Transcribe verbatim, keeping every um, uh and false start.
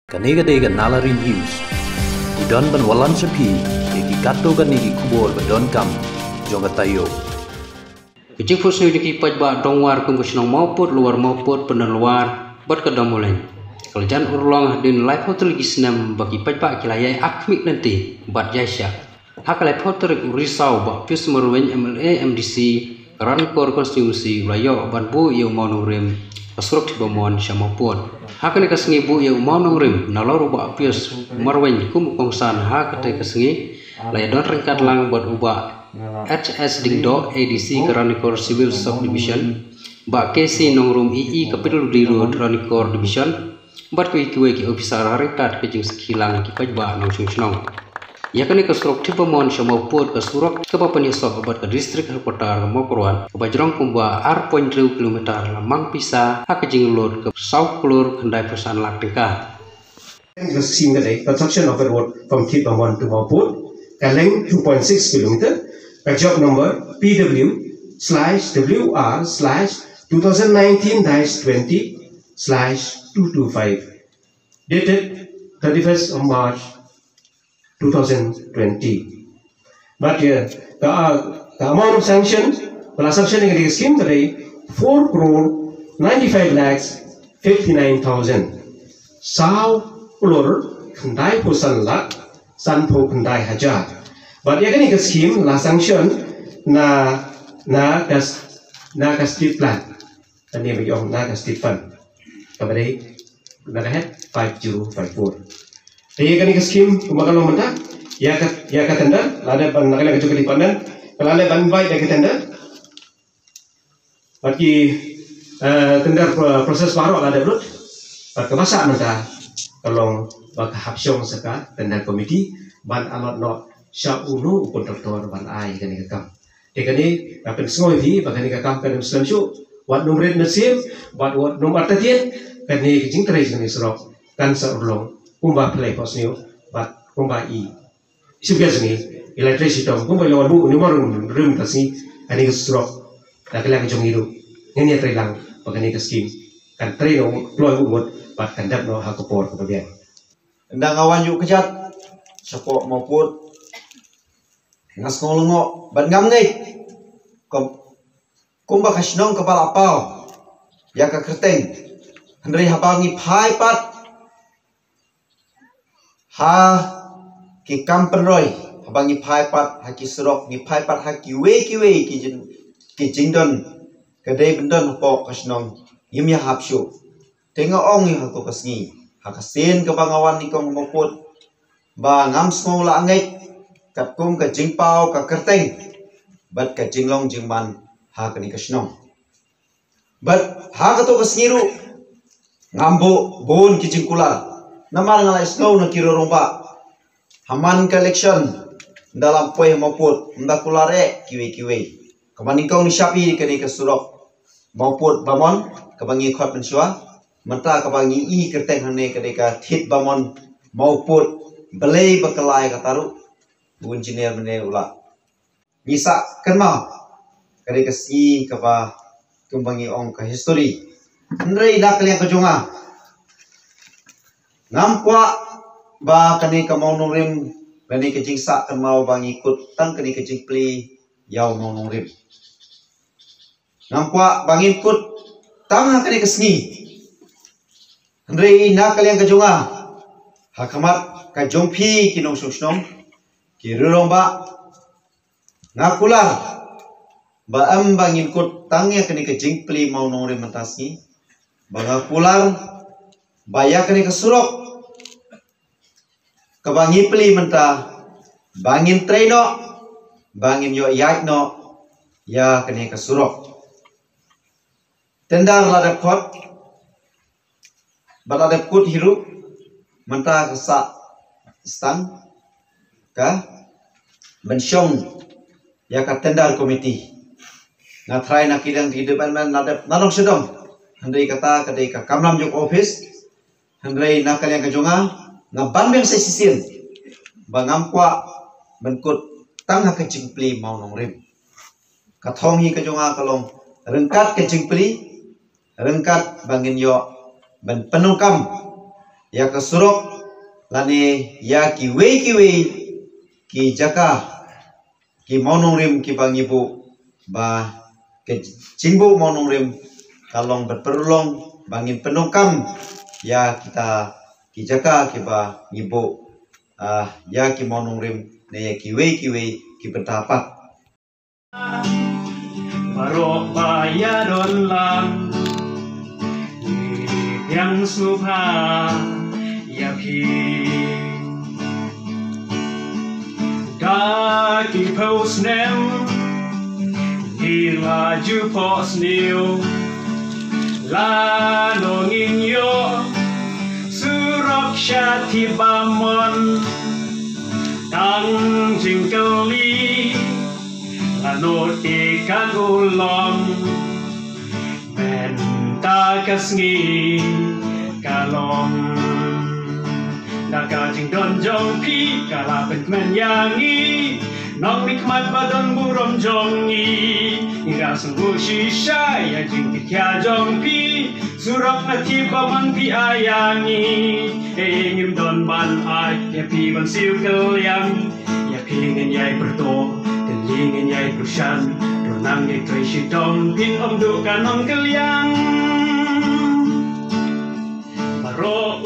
Kane ka dei ka Nalari News. Ngi don ban wallam sha phi ïa ki katto katne ki khubor ba donkam jong ka taïew. Ka jingphohsniew jong ki paidbah Dongwar kum ka shnong Mawpud, Lower Mawpud, Pyndenlower bad ka Domoleiñ, ka la jan urlong hadien laiphew tylli ki snem ba ki paidbah ki la ïai ap khmih lynti bad ïaishah. Ha ka laiphew tarik u Risaw, Bah Pius Marwein, M L A M D C ka Ranikor Constituency, u la ïoh ban buh ïa u mawnongrim ka surok Thitbamon sha Mawpud. Ha kane ka sngi buh ïa u mawnongrim, nalor u Bah Pius Marwein kum u kongsan ha kata ka sngi, la ïadon ryngkat lang bad u Bah H S Diengdoh, A D C ka Ranikor Civil Subdivision, Bah K C Nongrum, E E ka P W D Road Ranikor Division, bad kiwei kiwei ki ophisar ha ryngkat ka jingsakhi lang ki paidbah nongshong shnong. Ïa kane ka surok Thitbamon sha Mawpud, ka surok kaba pynïasoh bad ka District Headquarter ka Mawkyrwat, kaba jrong kumba ar point hynriew kilometer, la mang pisa ha ka jinglud ka saw klur khyndai phew san lak tyngka. Ka scheme ka dei construction of a road from Thitbamon to Mawpud, ka length two point six kilometer, ka job number P W slash W R slash two thousand nineteen dash twenty slash two two five, dated thirty-first of March two thousand twenty. But uh, the, uh, the amount of sanction, ba la sanction ïa ka scheme ka dei four crore ninety-five lakhs fifty-nine thousand, saw klur khyndai phew san lak sanphew khyndai hajar. But ïa kane ka scheme la sanction na, na ka s-, na ka state plan. Kane ba ïoh na ka state fund, kaba dei na ka head five zero five four. Te ïa kane ka scheme kumba ka long mynta, ïa ka, ïa ka tender la dep ban, na ka liang ka jong ka department ka la dep ban invite ïa ka tender. Bad ki, eh, tender pro-, process baroh la dep lut. Bad kaba sah mynta ka long ba ka hap shong sa ka tender committee ban allot noh sha uno u contractor ban ai kane ka kam. Te kane nga pynsngew ïa phi ba kane ka kam kan ym slem shuh. Wat nym rit mynsiem, wat, wat nym artatien, kane ka jingtrei jong kane ka surok kan sa urlong kumba phi la phohsniew bad kumba i shipia jong ngi i la trei shitom kumba i la wan buh ïa u mawnongrim ka sngi. Kane ka surok na ka liang jong ngi ruh ngin ïa trei lang ba kane ka scheme kan trei noh kloi mut mut bad kan dep noh ha ka por kaba biang. Ynda nga wan ïuh kjat shapoh Mawpud, nga sngew lyngngoh bad ngam ngeit kum, kumba ka shnong kaba la paw ïa ka kyrteng. Hynrei haba ngi phai pat ha ki kam pynroi, haba ngi phai pat ha ki surok, ngi phai pat ha kiwei kiwei ki jing, ki jingdon, ka dei ban don hapoh ka shnong, ngim ïahap shuh. Te nga ong ïa ha kato ka sngi, ha ka sien kaba nga wan nyngkong ha Mawpud, ba ngam sngew lah ngeit katkum ka jingpaw ka kyrteng bad ka jinglong jingman ha kane ka shnong. Bad ha kato ka sngi ruh ngam buh bun ki jingkular. Namar nga la ïohsngew na ki rangbah, ha man ka election, ynda la poi ha Mawpud, ynda kular eh kiwei kiwei. Ka man nyngkong ngi shah ïohi kane ka surok Mawpud Bamon, kaba ngi khot mynshuwa. Mynta kaba ngi i kyrteng hangne ka dei ka Thitbamon Mawpud. Balei ba ka lai kata ruh? U engineer mynne u la ngi sah kynmaw, ka dei ka sngi kaba kumba ngi ong ka history. Hynrei na ka liang ka jong nga, ngam kwah ba kane ka mawnongrim, kane ka jingsah kynmaw ba ngi kut tang kane ka jingplie ïa u mawnongrim. Ngam kwah ba ngin kut tang ha kane ka sngi. Hynrei na ka liang ka jong nga, ha khmat ka jong phi ki nongshong shnong, ki rangbah, nga kular ba em ba ngin kut tang ïa kane ka jingplie mawnongrim mynta sngi, ba nga kular ba ïa kane ka surok kaba ngi plie mynta, ba ngin trei noh, ba ngin ïoh ïaid noh ïa kane ka surok. Tender la dep khot bad la dep kut hi ruh, mynta ka sah stang ka ban shong ïa ka tender committee. Nga tharai na ki dang ki department la dep na dong sha dong. Hynrei kata ka dei ka kamram jong office. Hynrei na ka liang ka jong nga, nga ban biang sa shisien ba ngam kwah ban kut tang ha ka jingplie mawnongrim. Ka thong hi ka jong nga ka long ryngkat ka jingplie, ryngkat ba ngin ïoh ban pyndonkam ïa ka surok lane ïa kiwei kiwei ki jaka, ki mawnongrim kiba ngi buh, ba ka jingbuh mawnongrim ka long bad pynlong ba ngin pyndonkam ïa kita ki jaka kiba ngi buh, ah, ïa ki mawnongrim ne ïa kiwei kiwei ki bynta pat. Baroh ba ïadon lang, ngi biang sngewbha ïa phi. Da ki phew snem ngi la ju phohsniew, lano ngin ïoh surok shathie ba mon. Tang jingkylli, lano te ka kulong, mynta ka sngi ka long. Da ka jingdon jong phi ka la pynkmen ïa ngi, nongmihkhmat ba don burom jong ngi. Ngi la sngewbha shisha ïa jingkitkhia jong phi, surok na tip ba man phi ai ïa ngi. Ei, ngim don ban ai ïa phi ban siew kylliang, ïa phi ngin ïai pyrto, tylli ngin ïai pyrshang. To nang ïai trei shitom, phin ym duh ka nongkylliang. Baroh